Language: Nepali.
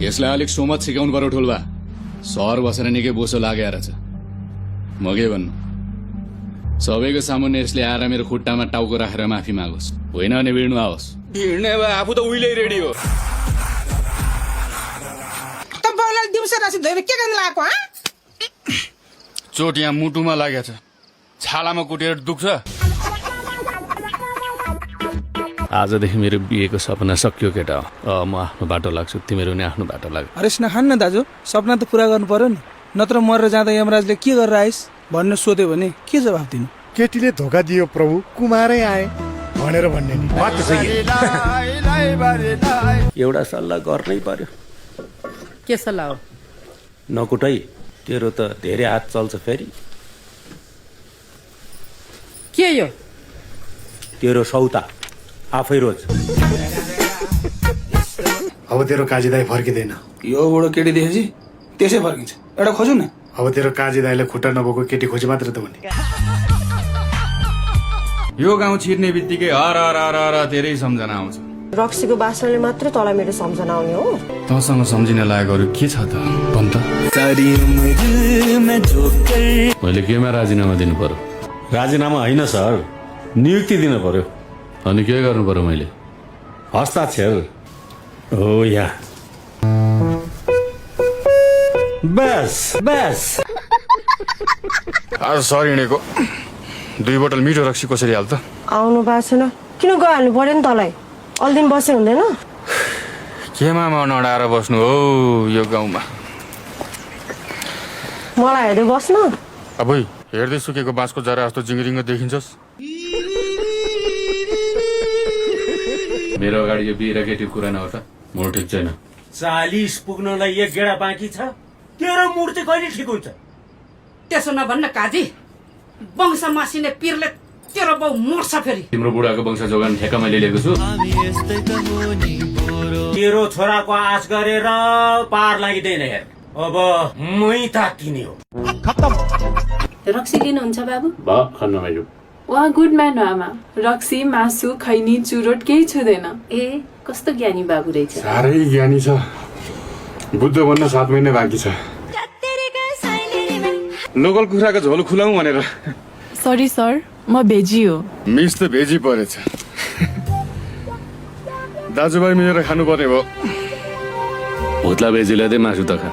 यसलाई अलिक सोमत सिकाउनु पर्यो ठुल्बा सहर बसेर निकै बोसो लागेर छ म के भन्नु सबैको सामुन्ने यसले आएर मेरो खुट्टामा टाउको राखेर माफी मागोस् होइन भने भिड्नु आओस् भिड्ने भए आफू त उहिल्यै रेडी हो के गर्नु लागेको चोट यहाँ मुटुमा लागेको छ छालामा कुटेर दुख्छ आजदेखि मेरो बिहेको सपना सकियो केटा हो म आफ्नो बाटो लाग्छु तिमीहरू पनि आफ्नो बाटो लाग्यो अरे खान न दाजु सपना त पुरा गर्नु पर्यो नि नत्र मरेर जाँदा यमराजले के गरेर आइस भन्ने सोध्यो भने के जवाफ दिनु केटीले धोका दियो प्रभु कुमारै आए भनेर भन्ने नि बात त सही एउटा सल्लाह गर्नै पर्यो के सल्लाह हो नकुटै तेरो त धेरै हात चल्छ फेरि के यो तेरो सौता आफै रोज अब तेरो काजी दाई फर्किँदैन यो बुढो केटी देखेपछि त्यसै फर्किन्छ एउटा खोजु न अब तेरो काजी दाईले खुट्टा नभएको केटी खोजी मात्र त हुने यो गाउँ छिर्ने बित्तिकै हर हर हर हर धेरै सम्झना आउँछ रक्सीको बासनाले मात्र तँलाई मेरो सम्झना आउने हो तँसँग सम्झिन लागेको अरू के छ त भन् त मैले केमा राजीनामा दिनु पर्यो राजीनामा होइन सर नियुक्ति दिन पर्यो अनि के गर्नु पर्यो मैले हस्ताक्षर हो या बस बस आज सर हिँडेको 2 बोतल मिठो रक्सी कसरी हाल त आउनु भएको छैन किन गइहाल्नु पर्यो नि तँलाई अलि दिन बसे हुँदैन केमा म नडाएर बस्नु हो यो गाउँमा मलाई हेर्दै बस्न अब हेर्दै सुकेको बाँसको जरा जस्तो जिङ्गिरिङ्ग देखिन्छस् मेरो अगाडि यो बिरा केटी कुरा नहो त मोड ठिक छैन 40 पुग्नलाई 1 गेडा बाँकी छ तेरो मुड चाहिँ कहिले ठिक हुन्छ त्यसो नभन्न काजी वंश मासिने पीरले तेरो बाउ मर्छ फेरि तिम्रो बुढाको वंश जोगान ठेक्का मैले लिएको छु तेरो छोराको आश गरेर पार लागिँदैन हेर अब मै तातिने हो रक्सी लिनुहुन्छ बाबु बा खन्न मैले वा गुड म्यान हो आमा रक्सी मासु खैनी चुरोट केही छुँदैन ए कस्तो ज्ञानी बाबु रहेछ साह्रै ज्ञानी छ बुद्ध बन्न 7 महिना बाँकी छ लोकल कुखुराको झोल खुलाउँ भनेर सरी सर म भेजी हो मिस त भेजी परेछ दाजुभाइ मिलेर खानु पर्ने भयो भुत्ला भेजीलाई दे मासु त खा